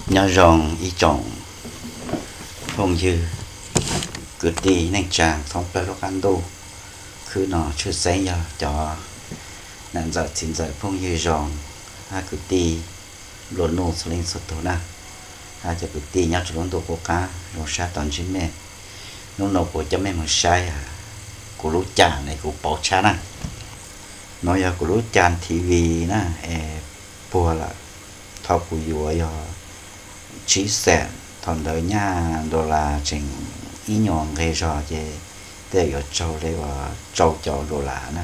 Nyob zoo ib tsoom phooj ywg kwv tij neej tsa thoob plaws lub qab ntuj. Khwb no tshwj xeeb yog cov nam ntxawm txiv ntxawm phooj ywg zoo, hab kwv tij nplua nuj txhua leej txhua tug na, hab cov kwv tij nyob rua lub ntuj qub qab zoo sab tau ntsib mej. Hnub no kuv coj mej moog saib kuv lub cam ne kuv pauv tshab na. Nuav yog kuv lub cam T V na, es puag lawm. Thaum kuv yuav yog tsib xees, thaum ntawd nyaj dollar tseem ib nyuas nqeg zog ces tej zaum yuav raug li uas rau caum dollar na.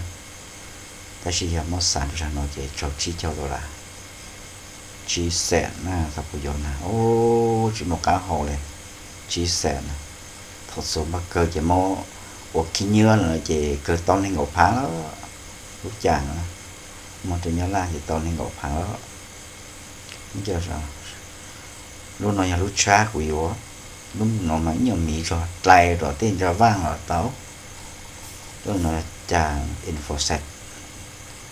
Tab sis yog muab xav rau zaum no ces raug tsib caug dollar. Tsib xees na, thaum kuv yuav na, ub, tsis muaj qab hau li. Tsib xees na, thaum txug npaj kawg ces muab ua khib nyiab lawm ces kawg tau nees nkaum phav lawm. Lub cam no muag rau nyob laj ces tau nees nkaum phav lawm. Lub no yog lub tshab kuv yuav, lub no mas ib nyuag miv zog dlai rau tej ntsa vaaj los tau. Lub no cam Infoset,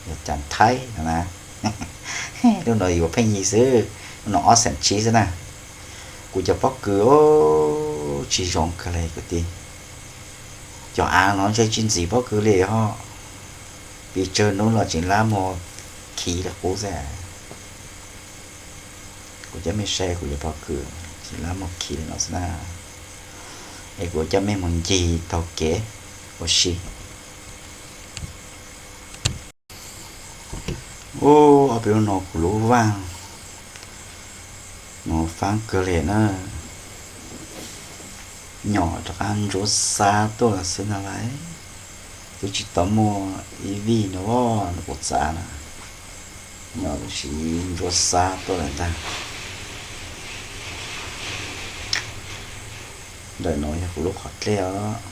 yog cam Thaib no na. Lub no yuav pheej yig xwb, lub no ob xees tsib xwb na. Kuv cov pob kws tsis zoo kawg li kwv tij. Cov av no ntshe tsis ntxiv pob kws li ho, pes tsawg hnub los tseem lab muag khiv li qub xwb. Kuv coj mej saib kuv cov pob kws tseem lab muag khiv li no xwb na. Es kuv coj mej mus ncig taug kev ua si. Ub, ob peb lub no kuv lub vaaj no faab kawg li na. Nyom rov qab ntsuab xab tuaj lawm xwb na lais. Twb tsis tau muaj ib vij no no kuv txav na. Nyom tab sis ntsuab xab tuaj lawm ntag. Ntawm no yog kuv lub qhov dlej os.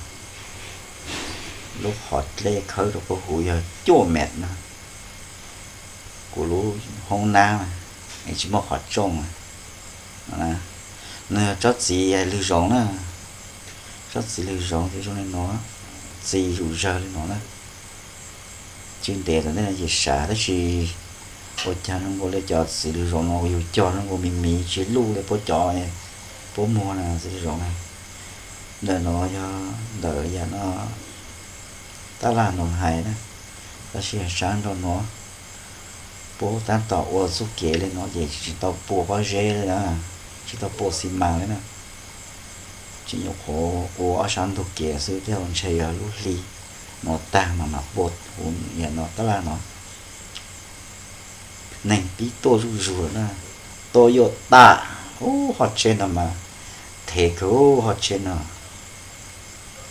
Lub qhov dlej khawb rau puag huv yog cuaj mev na. Kuv lub hoob nab es tsis muaj qhov tsooj. No yog tsob txiv lwg zoov na. Tsob txiv lwg zoov ces zoo li no, txiv zuj zawg li no na. Tsis ntev tom ntej no ces sav tab sis ua caag zoo nkaus li cov txiv lwg zoov no yug cog zoo nkaus miv miv tsis luj li puab cov, puab muag na txiv lwg zoov na. Ntawm no yog ntawm yam no tab laj no hais na, tab sis sab nraum no puab tab tom ua txuj kev li no ces tsis tau pua pob zeb li na, tsis tau pua xi mas li na. Tseem nyuam qhuav ua ob sab ntug kev xwb, tej zaum ntshe yog lub hli no tag mas mam pua huv yam no tab laj no. Neeg pib tuaj zuj zus lawm na. Tuaj yuav tas, ub, hov tsheb no mas thev kawg, hov tsheb no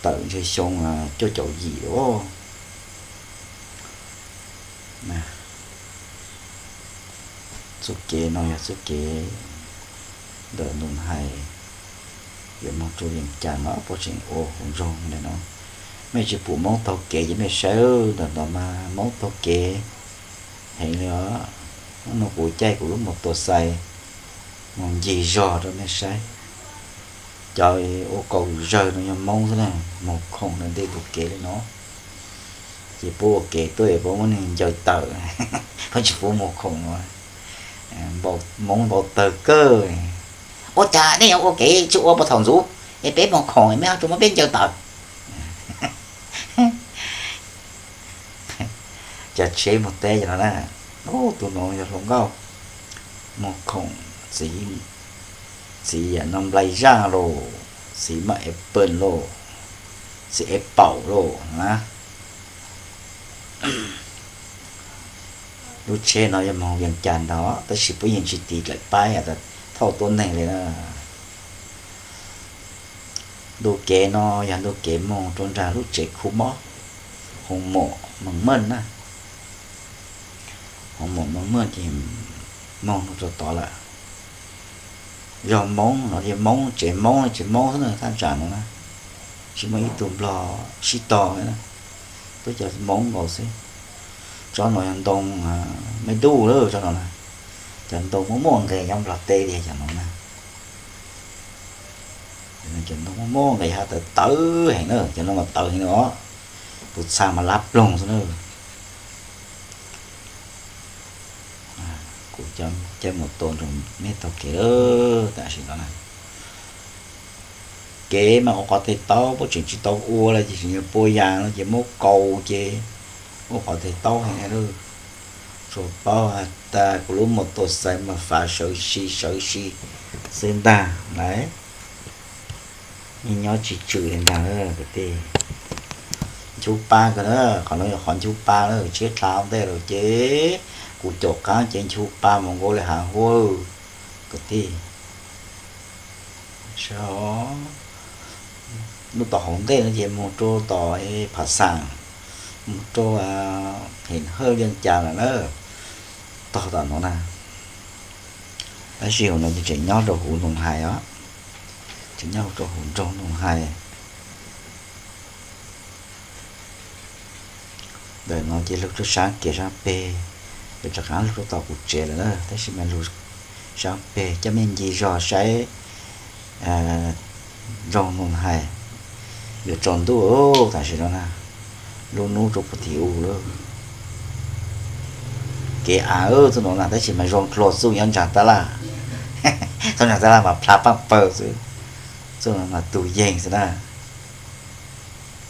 tawm ntshe xyoo cuaj caum yim lawm. Txuj kev no yog txuj kev ntawm Nus Hais yuav moog rua Vees Cas no puab tseem ua huv nroog li no. Mej tsis pum Moob taug kev ces mej saib, ntawm no mas Moob taug kev heev li os. Hnub no kuv caij kuv lub mus tua xais mus ncig zog rau mej saib. Cov ua kaus zawg no yog Moob xwb na, moog khoom ntawm ntej ntug kev li no. Ces puab ua kev tuaj es puab muab neeg ncaws tawm, puab tsis pub moog khoom no. Moob npau tawg kawg. Ua cas nej yuav ua kev tsi ua puag thaum ntxuv es peb moog khoom mej ho tsuas muab peb ncaws tawm? Cov tsheb moog teb cov no na. Ub, tug no yog hluas nkauj moog khoom, txiv, txiv yam no nplai zaj lauj, txiv maj apple lauj, txiv apple lauj na. Lub tsheb no yog moog Vees Cas ntag tab sis puab yeej tsis tiv dlaim paib thauj tuab neeg li na. Ntu kev no yog ntu kev moog rua nraag lub tsev khu mob Hoos Mom Meej Meej na. Hoos Mom Meej Meej ces moog rua tod lawm. Zog Moob no ces Moob, tsev Moob, tsev Moob xwb na thaj tsam no na. Tsis muaj ib tug Nplog sib tog li na, peb cov Moob nkaus xwb. Tsob no yog ntoo Maiv Duj lawm tsob no na. Cov ntoo muaj muaj nqis nyob Nplog teb tiag cov no na. Cov ntoo muaj muaj nqis hab tawv tawv heev na, cov no mas tawv heev os. Tus txha mas lab ploog xwb na. Kuv Caij mus tua nrog mej taug kev lawm tam sim no na. Kev mas ua qhov tes taub puab tseem tsis tau ua los ces tseem yog pua yas no ces muab kaus ces ua qhov tes taub heev lawm. Tsuas paub has tas kuv lub mus tua xaiv mas fav sawv si sawv si xwb ntag lauj. Yeej nyob tsis tswm li ntag kwv tij. Nchuv pa kawg na, qhov no yog qhov nchuv pa na, tshiab dlha ua ntej lawm ces kuv caum qaab ces nchuv pa mus nkaus li hav huab kwv tij. Lub tom hauv ntej no ces mus rau tom Phav Xaam, mus rau Hem Hawj Veej Cas lawm na, tog tom no na. Tab sis hauv no ces tseem nyob rau huv Ntoos Hais os, tseem nyob rau huv nroog Ntoos Hais. Ntawm no ces lug rau saab kev saab peg, yuav rov qaab lug rau tom kuv tsev lawm na, tab sis mas lug saab peg coj mej nce zog saib nroog Ntoos Hais. Yuav tsaus ntuj tam sim no na, lub nub rua puag tim u lawm. Kev av txuj no na tab sis mas zoo dlua txuj nyob ntsaa tab laj, txuj ntsaa tab laj mas plhav paaj pawg xwb, txuj no mas tug yeeg xwb na.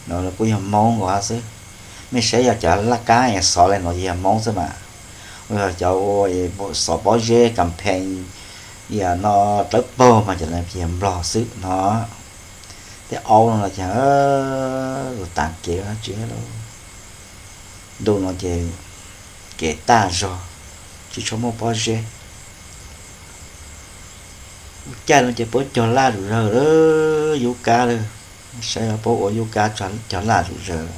No kuj yog Moob nkaus hab xwb. Mej saib yog cov laj kab xov le no yog Moob xwb mas, yog cov ua xov pob zeb kas phees, yam no dlawb paug mas cov no yog Nplog xwb no. Tej aub no los cas lug taav kev tsi, ntu no ces kev taj zog, tsi tshua muaj pob zeb. Lub caij no ces puab cog laj zom zawg lawm, yub kab lawm, saib puab ua yub kab cog laj zom zawg.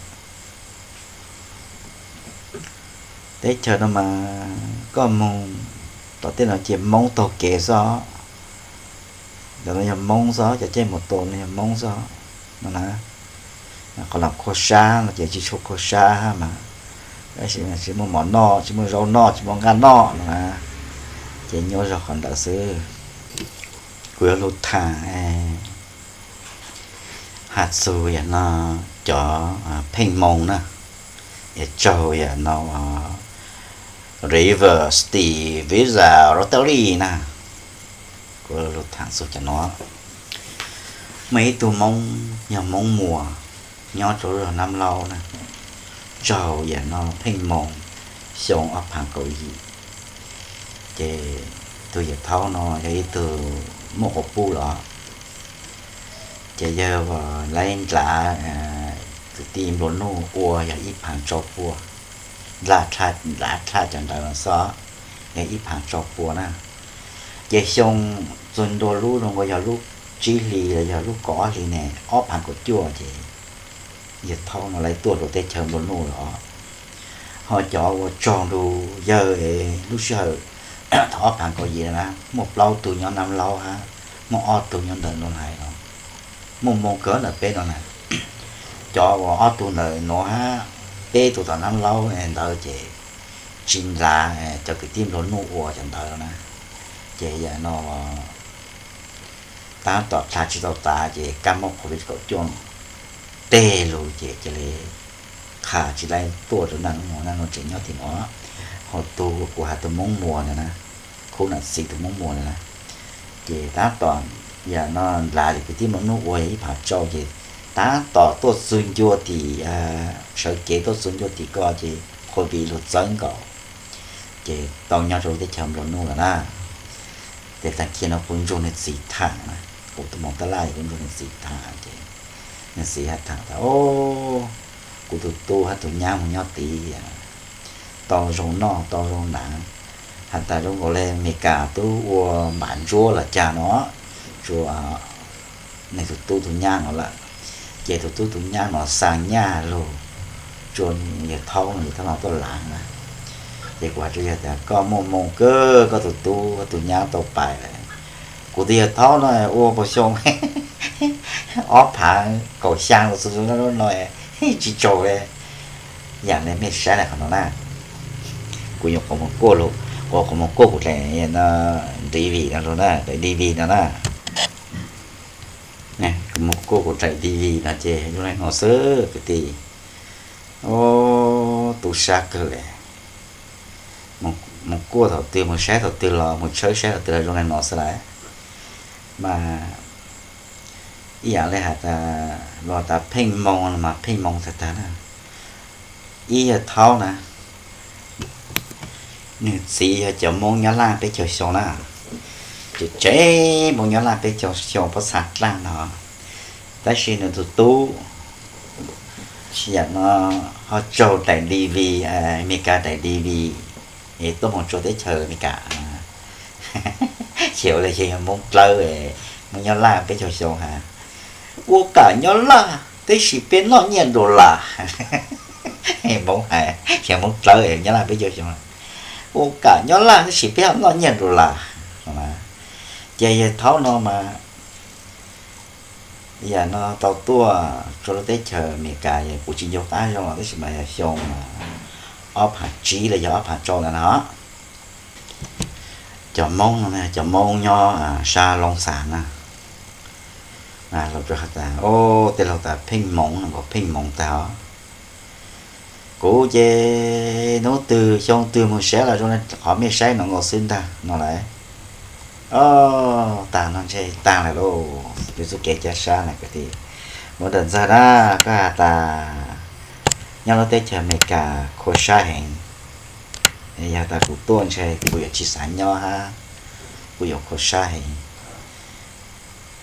Teb chaws no mas koj moog tom tej no ces Moob taug kev xwb. Cov no yog Moob xwb, cov caij mus tua no yog Moob xwb no na. Qhov no khuab sab no ces tsi tshua khuab sab hab mas, tab sis tsi muaj mov noj, tsi muaj zaub noj, tsi muaj nqaj noj no na, ces nyuaj zog qhov ntawd xwb. Kuv yuav lug thaam has txug yam no cov pheej moos na, yog tsaug yam no River Steves Visa Rotary na. Kuv lug thaam txug cov no. Muaj ib tug Moob yog Moob Muas nyob rau lub zog Nab Laub na, tsaug yam no pheej moos xyoo ob phav kaum yim. Ces tug yawm thaub no yog ib tug muaj quas puj los, ces yawg laib ndlav kwv tij nplua nuj ua yog ib phav tsau pua, ndlav dlha cov ntawd no xwb, yog ib phav tsau pua na. Ces xyoo txug ntua lub zoo nkaus yog lub tsib hlis los yog lub kaum ob hlis ne, ob phav kaum cuaj ces yawg thaub no laib tuaj rau teb chaws nplua nuj los. Ho cov uas tsaug nrug yawg lub sij hawm thaum ob phav kaum yim na, muaj plaub tug nyob Nab Laub hab, muaj ob tug nyob ntawm Ntoos Hais no, muaj moo kawg ntawm peb no na. Cov uas ob tug ntawm nuav hab peb tug tom Nab Laub ntawd ces tsi ndlav cov kwv tij nplua nuj ua cov ntawd na. Ces yam no tab tom dlha tsi tau tav ces kab mob COVID kaum cuaj teg lug ces cia li qha tsi laib tuaj rau naj nuav, naj nuav tseem nyob tim nuav. Ho tug kuv has tug Moob Muas ntawd na, khub nam txiv tug Moob Muas ntawd na, ces tab tom yam no ndlav kwv tij nplua nuj ua ib phav tsau ces tab tom tuaj txug ncua tim, sawv kev tuaj txug ncua tim ko ces COVID lug txawb nkaus, ces tau nyob rau lub teb chaws nplua nuj lawm na. Ces taag kis no kuv nrug nwg txiv thaam na, kuv tuaj moog tab laj kuv nrug nwg txiv thaam ces nwg txiv has thaam tas, o, kuv tug tub hab tug nyab moog nyob tid tau zoo noj tau zoo hnav, has tas zoo nkaus le Amelikas tub ua npav ntsuab los cas no, tsuas nwg tug tub tug nyab no lawm. Ces tug tub tug nyab no xa nyaj lug tsua yawg thaub no, yawg thaub no tuaj lav na. Ces kuv has rua yawg tas, koj muaj moo kawg, koj tug tub koj tug nyab tau pais lawm. Kuv tus yawg thaub no ua puas xyoo ob phav kaum xyaa los txug no tsi tsaug le. Yam le mej saib na qhov no na, kuv nyuam qhuav moog kuaj lug, kuv nyuam qhuav moog kuaj kuv daim D V no lug na, daim D V no na. Kuv moog kuaj kuv daim D V no ces zoo le no xwb kwv tij. O, tu sab kawg le. Moog mus kuaj thaum twg, mus saib thaum twg los, mus tshawb saib thaum twg los zoo li no xwb lawm. Mas ib yam li hais tas, los tas pheej moo no mas pheej moo tag tag na. Ib yawg Thaub na, nws txiv yog cov Hmoob Nyab Laj peb caug xyoo na, tseem tseem Hmoob Nyab Laj peb caug xyoo pob txha dlaaj no, tab sis nws tus tub yam no ho raug daim D V, Amelikas daim D V es tuaj mus rau teb chaws Amelikas. Ces ua li ces yog Hmoob dlawb, Hmoob Nyab Laj peb caug xyoo has, ua kam Nyab Laj tab sis peb noj nyiaj dollar. Hmoob hais, yog Hmoob dlawb Nyab Laj peb caug xyoo, ua kam Nyab Laj tab sis peb noj nyiaj dollar. Ces yawg Thaub no mas yam no tau tuaj rau lub teb chaws Amelikas, kuv tsis nco qab zoo los tab sis mas yog xyoo ob phav tsib los yog ob phav rau ntawd no. Cov Hmoob no, cov Hmoob nyob sab Looj Xas na, los rau has tas, o, tej laug tas pheej moov no, pheej moov tag os. Kuv ces hnub twg xyoo twg mus saib los zoo li qhov mej saib no nkaus xwb ntag no lawm. O, tag no ntshe tag lawm lauj, lwm txuj kev caj sab na kwv tij. Mus dawm ntxawg na, koj has tas nyob lub teb chaws Amelikas khua sab heev, yog tas kuv tuaj ntshe kuv yuav tsis xav nyob hab, kuv yuav khua sab heev,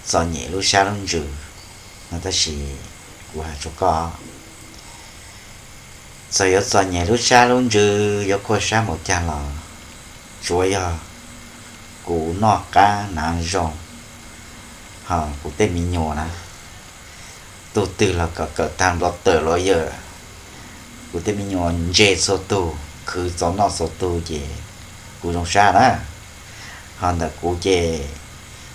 txom nyem lub sab lub ntsws no. Tab sis kuv has rua koj, txawm yuav txom nyem lub sab lub ntsws, yuav khua sab npaum caag los tsuav yog kuv noj qab hnav zoo, ho kuv tej me nyuam na, tug twg los kom kawm taag nplov tawm los yawm, kuv tej me nyuam ntse txhua tug, khwv txaus noj txhua tug ces kuv zoo sab na. Ho ntawm kuv ces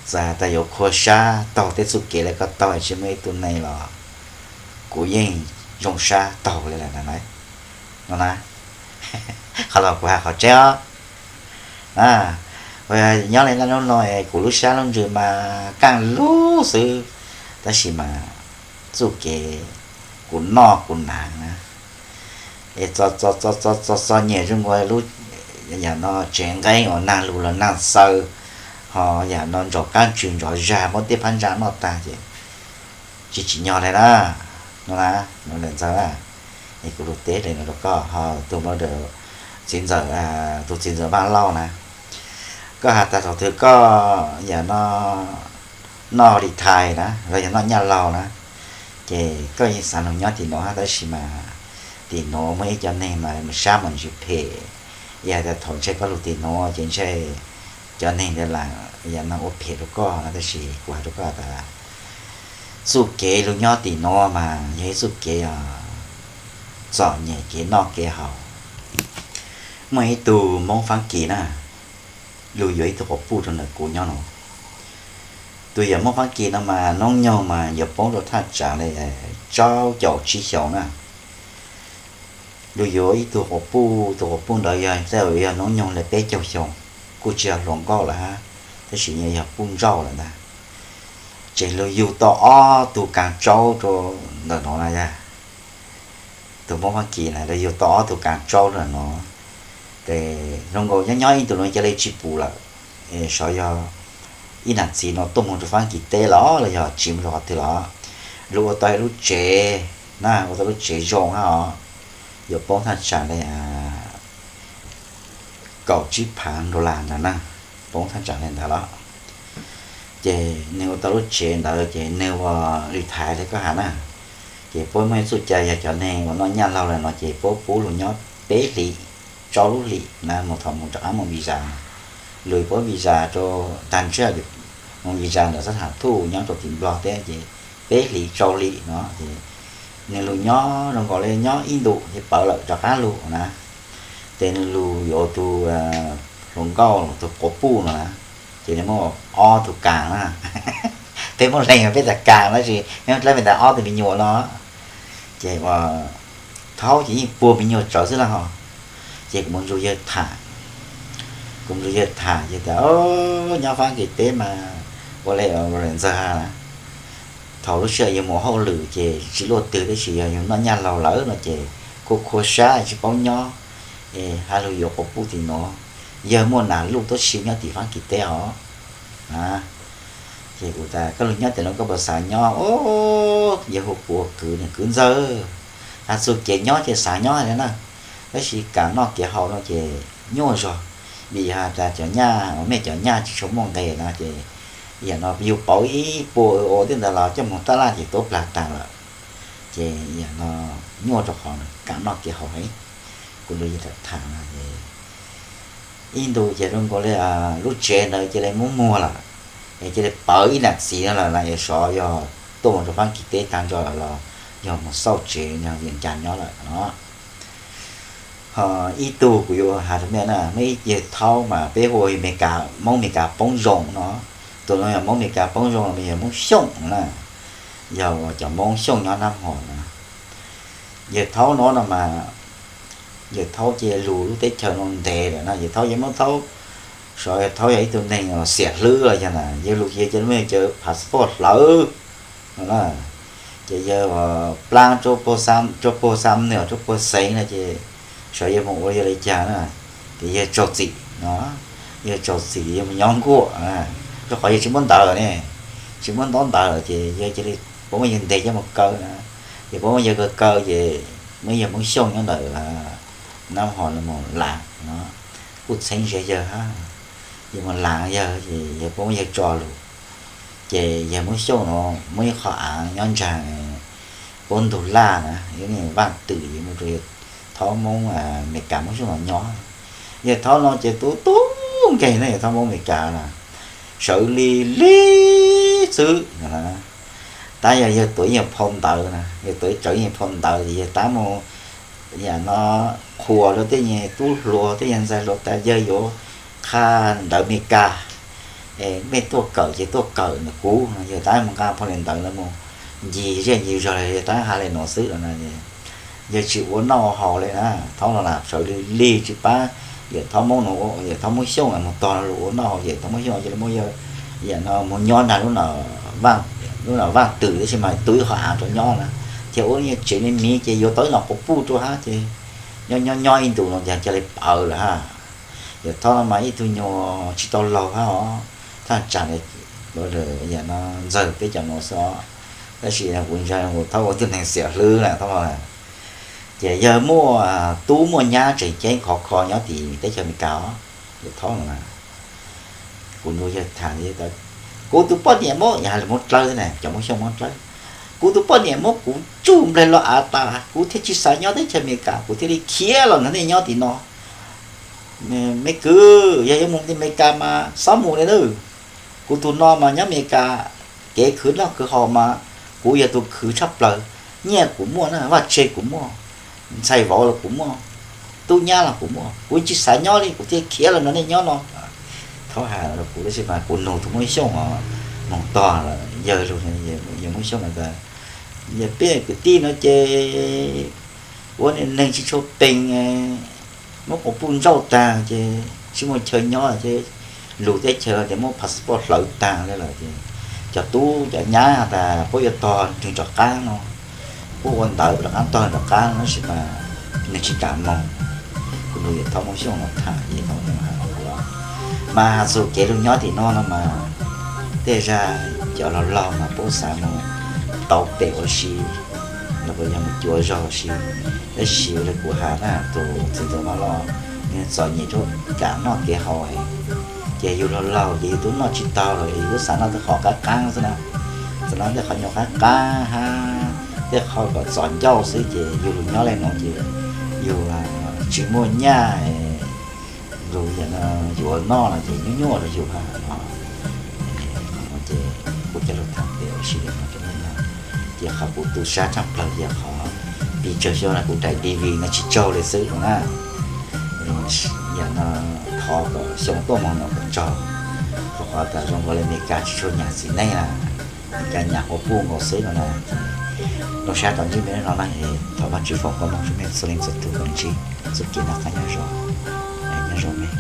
txawm has tas yuav khua sab taug tej txuj kev le koj taug tsis muaj ib tug neeg los kuv yeej zoo sab taug le lawm na. No na, qhov los kuv has qhov tseeb os. Nyob li naj nub no kuv lub sab lub ntsws mas kaaj lug xwb, tab sis mas txuj kev kuv noj kuv hnav na, es txom nyem zoo nkaus lub, yam no tsev nqeeb uas naag lug los naag xaw, ho yam no ntsos qaab ntsws ntsos zag muab tej phab ntsa noj tag ces tsis tsim nyog le na. No na, no le ntxawg na, es kuv lug teb le no rau koj, ho tug ma da, txiv ntxawm, tug txiv ntxawm Vaaj Lauj na, koj has tas thaum twg koj yam no noj li thais na los yog noj nyaj laug na, ces koj yeej xav lug nyob tim nuav hab, tab sis mas tim nuav muaj ib co neeg mas sab mas ntsis phem, yog tas thaum ntshe koj lug tim nuav ces ntshe cov neeg ntawd lam yam no ua phem rau koj na. Tab sis kuv has rau koj tas txuj kev lug nyob tim nuav mas yog ib txuj kev txom nyem kev noj kev haus. Muaj ib tug Moob Faab Kis na, lug yuav ib tug quas puj rau ntawm kuv nyob no. Tus yawm Moob Faab Kis no mas noob nyoog mas yuav poob rau thaj tsam li rau caum tsib xyoos na. Lug yuav ib tug quas puj, tug quas puj ntawd yog, yog noob nyoog li peb caug xyoo, kuj tsis yog hluas nkauj lawm hab, tab sis yog puj nrauj lawm ntag. Ces lug yug tau ob tug kaas tsaub rau ntawm no na yog tug Moob Faab Kis na, lug yug tau ob tug kaas tsaub rau no. Ces zoo nkaus nyob nyob ib tug no ca le tsis pum lawm, es xyov yog ib nam txiv no tuaj moog rau Faab Kis teb los los yog tsiv moog rau qhov twg los, lug ua tau lub tsev na, ua tau lub tsev zoo hab os, yuav poob thaj tsam li kaum tsib phav dollar ntawd na, poob thaj tsam li ntawd los. Ces nwg ua tau lub tsev ntawd ces nwg ua li thaiv li koj has na, ces puab muaj ib txuj cai yog cov neeg uas noj nyaj laug lawm no ces puab pub lug nyob peb hlis, rau lub hlis na, mus thaum mus rov qab mus visa, lug puab visa rau tag ntsib mus visa ntawm xab thaam thuj nyob rau tim Nplog teb ces peb hlis rau hlis no ces nwg lug nyob zoo nkaus li nyob ib ntus ces pawv lawm rov qab lug na. Ces nwg lug yuav tug hluas nkauj tug quas puj no na, ces nwg muaj ob tug kaas na. Peb muaj leeg peb tas kaas tab sis peb dlawb peb tas ob tug me nyuam no. Ces ua thaub ces yeej puag me nyuam tsawv xwb na ho. Ces kuv mus nrug yawg tham, kuv mus nrug yawg tham ces tas nyob Faab Kis teb mas ua le ntxawg has na, thaum lub sij hawm yug mus hauj lwm ces tsis luaj twg tab sis yog yug noj nyaj laug lawm no ces kuj khua sab tsis paub nyob, es has lug yuav quas puj tim nuav. Yawg muaj nas luj tuab si nyob tim Fab Kis teb os. Ces kuv tas koj lug nyob tim no koj puas xav nyob? Os, yawg hu kuv ua kwv, nws kwv ntxawg, has txug kev nyob ces xav nyob li na, tab sis kev noj kev haus no ces nyuaj zog, vim has tas cov nyaj, mej cov nyaj tsis tshua muaj nqe no ces yam no yug pauv ib puas ua tej ntawd los coj moog tab laj ces tuab plag taag lawm, ces yam no nyuaj rua qhov kev noj kev haus heev. Kuv lug yawg tham tham no ces ib ntus ces zoo nkaus li lub tsev ntawd cia li muab muag lawm, es cia li pawv ib nam txiv no lawm, es sov yog tuaj moog rua Fab Kis teb taag nrho lawm los yog moog xauj tsev nyob Vias Cas nyob lawm no. Ho ib tug kuv yuav has rua mej na, muaj ib yawg Thaub mas peb hu Amelikas, Moob Amelikas Poob Zoo no. Tug no yog Moob Amelikas Poob Zoo los yog Moob Xyooj na, yog cov Moob Xyooj nyob Nab Hom na. Yawg Thaub no no mas yawg Thaub ces lug lub teb chaws no ntev lawm na, yawg Thaub yog Moob Thaub, sov yawg Thaub yog ib tug neeg xiam hlwb los yog na, yawg lug ces yawg muaj yawg cov passport hlawv no na, ces yawg plaab rua puag Xam Nuas rua puag Xeev no ces sov yawg moog ua yawg li cas na, ces yawg tsaug txim no, yawg tsaug txim yawg moog nyob nkuaj, rua qhov yawg tsis muab ntawv ne, tsis muab ntaub ntawv ces yawg cia li puab muab yawg ntes coj moog kaw na, ces puab muab yawg kaw kaw ces muab yawg Moob Xyooj nyob ntawm Nab Hom no moog laav no, kuj txheeb siab yawg hab, yawg moog laav yawg ces yawg puab muab yawg tso lug, ces yawg Moob Xyooj no muaj ib qho av nyob nraag puab ntug laj na, yog Vaaj Twm, yawg muab rua yawg Thaub Moob Amelikas Moob Xyooj los nyob. Yawg Thaub no ces tub tub nkeeg na, yawg Thaub Moob Amelikas na, sawv lig lig xwb. Tab yog yawg tuav ib nyuag phau ntawv na, yawg tuav ib tsawv ib nyuag phau ntawv ces yawg tab moog yam no qhuas rua tej nyuag tub hluas tej nyuag ntxhais hluas tas yawg yuav qha ntawv Amelikas, es mej tuaj kawm ces tuaj kawm ntawm kuv no, yawg tab moog nqa phau li ntawv lawv moog ncig zej ncig zog, yawg tab has li nuav xwb no. Yawg tsis ua noj ua haus li na, Thaub no na sawv lig lig tsis pab yawm Thaub Moob no, yawm Thaub Moob Xyooj moog tog lug ua noj haus, yawm Thaub Moob Xyooj cia li muab yawg yam no moog nyob nraag lub, lub Vaaj Twm tab sis mas tu ib qho av rau nyob na, thiaj ua nyuag tsev me miv ces yuav tau ib los quas puj rau hab ces nyob nyob nyob ib ntus no ces ca li pawv lawm hab. Yawm Thaub no mas ib tug nyuas tsis tau laug hab os, thaj tsam li yam no ntxawg peb cov nuav xwb os, tab sis kuv ntsia Thaub ua tug neeg xiam hlwb na Thaub no. Ces yawg muaj tub muaj nyab tseem ceeb khov kho nyob tim teb chaws Amelikas os, yawg Thaub no na. Kuv nug yawg tham, kuv tus poj niam muab, yog hais lus Moob Dlawb na, cov Moob Xyooj Moob Dlawb, kuv tus poj niam muab kuv tsuj nplaig los av tas, kuv thiaj tsis xav nyob teb chaws Amelikas, kuv thiaj li khiav los nrog nej nyob tim no. Me kwv, yog yuav mus Amelikas mas xob mus li nawb. Kuv tus no mas nyob Amelikas, kev khwv noj khwv haus mas kuv yog tus khwv tshaj plaws. Nyiaj kuv muaj na, vaj tse kuv muaj, ntxhais vauv los kuv muaj, tub nyab los kuv muaj, kuv tsis xav nyob li, kuv thiaj khiav los nrog nej nyob no. Thaub has rau kuv tab sis mas kuv nug tus Moob Xyooj os, nug tog lawm yawg lug, yawg Moob Xyooj tas, yog peb kwv tij no ces ua neeg tsis tshua pees, muab quas puj ntsauj tag ces tsis muaj chaw nyob ces lug teb chaws ces muab passport hlawv tag li lawm ces cov tub cov nyab tas puab yuav tog nws rov qab no, puab ua ntawv rov qab tog rov qab tab sis mas nws tsis kam moog. Kuv nug yawg Thaub Moob Xyooj no tham, yawg Thaub Moob Xyooj has, mas has txug kev lug nyob tim no no mas tej zag cov laug laug mas puab xav mus tau pem ua si los puas yog mus cuav zog ua si, tab sis li kuv has na, tus txiv ntxawm Mab Loj nws txom nyem rau kev noj kev haus, ces yug laug laug ces yug tub noj tsis tau los yug tub xav noj tej qho qab qab xwb na, xav noj tej qho nyuag qab qab hab tej qho kom txom ncauj xwb ces yug lug nyob li no ces yug tsis muaj nyaj, lug yam no yuav noj no ces nyuaj nyuaj rau yug hab no. Ces kuv coj lug tham pem ua si li no rau nej no, ces qhov kuv tu sab tshaj plawg ces qhov pes tsawg xyoo no kuv daim D V no tsis tsaug li xwb no na. Yam no thov kom xyoo tuaj moog no kom tsaug, rau qhov tas zoo nkaus li Amelikas tsis tshua nyam txiv neej na, Amelikas nyam quas puj nkaus xwb no na. Lub sab tom ntsib me no na, thov Vaajtswv foom koob moov rau mej txhua leej txhua tug kom ntsib txuj kev noj qab nyob zoo, nyob zoo mej.